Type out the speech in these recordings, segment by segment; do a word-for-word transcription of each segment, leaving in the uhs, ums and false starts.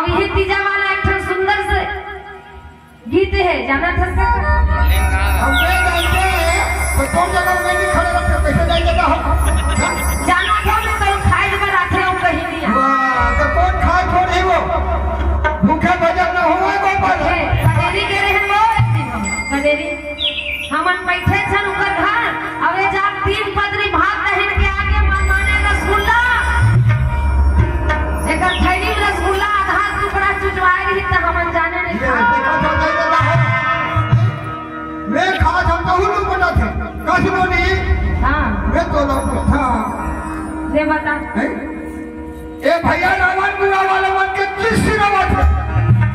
ये तीजा वाला एक ठन सुंदर से गीत हे, जानत हस का? हम नहीं जानते हैं, तो तुम जगह में नहीं खड़े रहते, कैसे जाएंगे तो हम? हाँ? जानत हो, मैं कहीं खाए बर आथे हूँ, कहीं नहीं आथे। वाह, तो कौन खाए थोड़ी वो? भूखे भजन न हुआ गोपाल। ए, कदेरी के रहे वो, कदेरी। हमन बैठे छन ओकर घर, अब ए जा तीन पतरी भात दहिन के आगे मनमाने रसगुल्ला, एकर थैली में रसगुल्ला आधा टुकड़ा चुचवाए रही त हमन जाने नहीं ये खा। देखो तो नहीं पता है। मैं खा था तो हुलू बना था। कस बोली? हाँ। मैं तो ना था। ले बता। हैं? ए भैया रावण बुरा वाला मन के किस सिरावत है?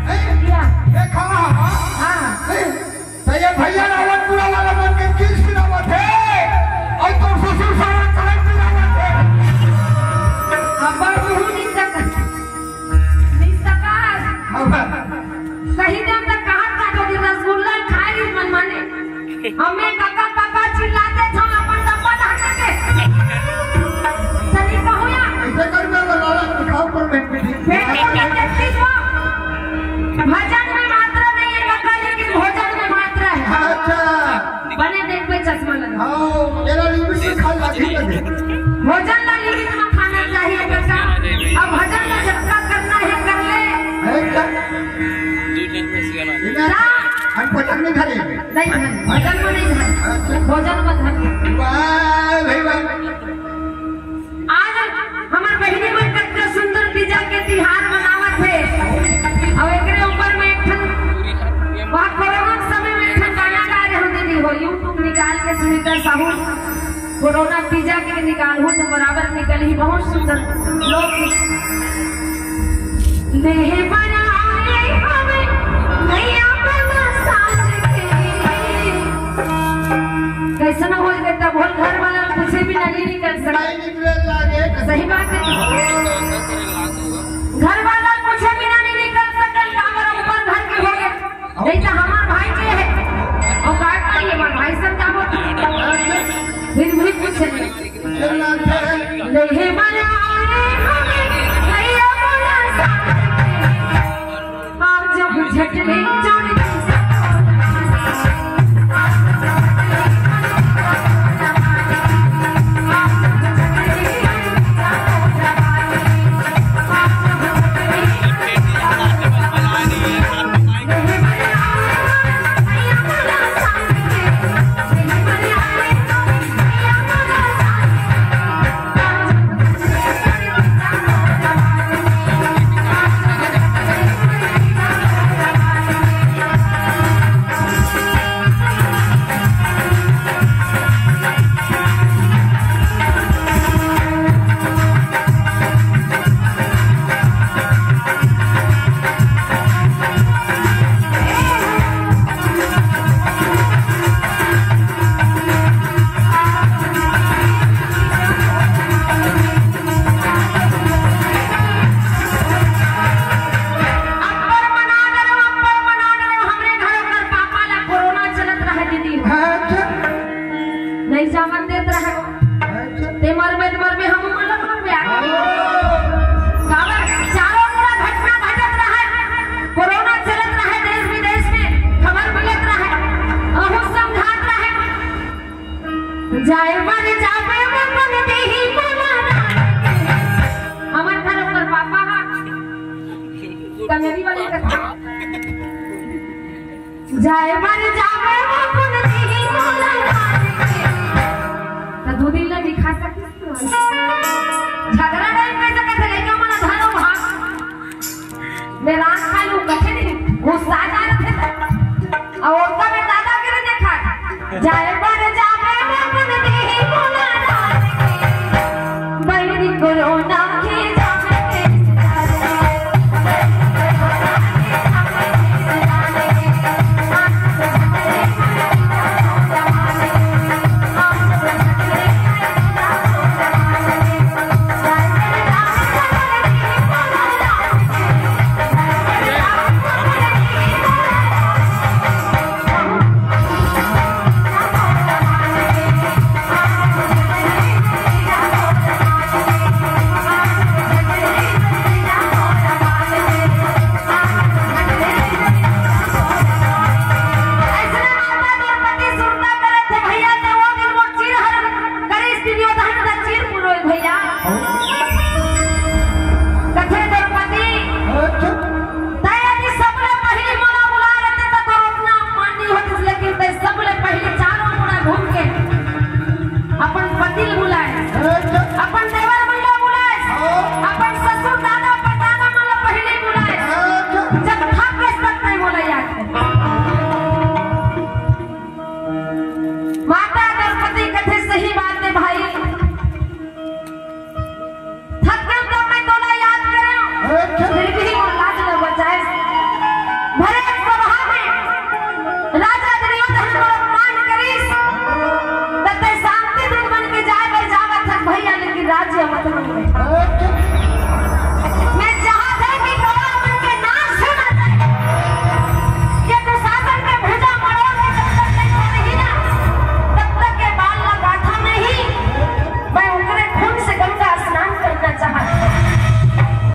हैं? क्या? देखा? हाँ। हैं? तो ये भैया रावण बुरा वाला मन के किस सिरावत है? और तो ससुर सारा करंट सिरावत है। अब मुंह नहीं सका, नहीं सका। अब सही टाइम तक कहा था तो कि रसगुल्ला खाए ही मन माने। हमें काका काका चिल्लाते थे अपन डब्बा ढाका के। सही कहूँ या? ऐसे कर मैं वो लाला को खाओ पर मैं पेट को क्या देखती हो? भजन में मात्रा नहीं है काका, लेकिन भोजन में मात्रा है। अच्छा। बने देख पे चश्मा लगा। हाँ, मेरा लिमिट में खा लाठी लगे। भोजन ला लिमिट में खाना चाहिए बेटा। अब भजन ला जतका करना है कर ले। है क्या? इधर जा। हम भजन में धरे। नहीं धरे। भजन में नहीं धरे। अच्छा। भोजन में धरे। वाह भाई वाह। आज हमर बहिनी मन कतका सुंदर तीजा के तिहार मनावत हे। अउ एकरे ऊपर में एक ठन, वहाँ कोरोना के समय में एक ठन गाना गा रहे हो दीदी हो, YouTube निकाल के सुनीता साहू, कोरोना तीजा के निकालहू तो बराबर निकलही, बहुत सुंदर लोग। देहे बनाए हवे नैया बना साज के। कैसन हो गए तब होल घर वाला कुछ भी नहीं निकल सका। नहीं निकले लागे। सही बात है। घर वाला कुछ भी नहीं निकल सकल, काबर ऊपर घर के हो गए। नहीं तो हमार भाई के है, वो काट कर ये हमार भाई सब क्या बोलते हैं? फिर भी कुछ नहीं। चल ना, चल। नहीं बनाए हमें नैया बना साज के। अब्बड़ मना डरो, अब्बड़ मना डरो, हमरे घर ओकर पापा ला कोरोना चलत रहे दीदी। अच्छा। नहीं जावन देत रहे। अच्छा। ते मरबे त मरबे, हम मरबे त मरबे। हाँ। काबर चारों मुड़ा घटना घटत रहे, कोरोना चलत रहे देश विदेश में, खबर मिलत रहे, अहू समझात रहे। जाए बर जाबे वो अपन देही मोला। हमर घर ओकर पापा हा। कमेरी वाली कथा। जाए बर जाबे वो अपन देही मोला। तो दो दिन ला दिखा सकिस तू। झगड़ा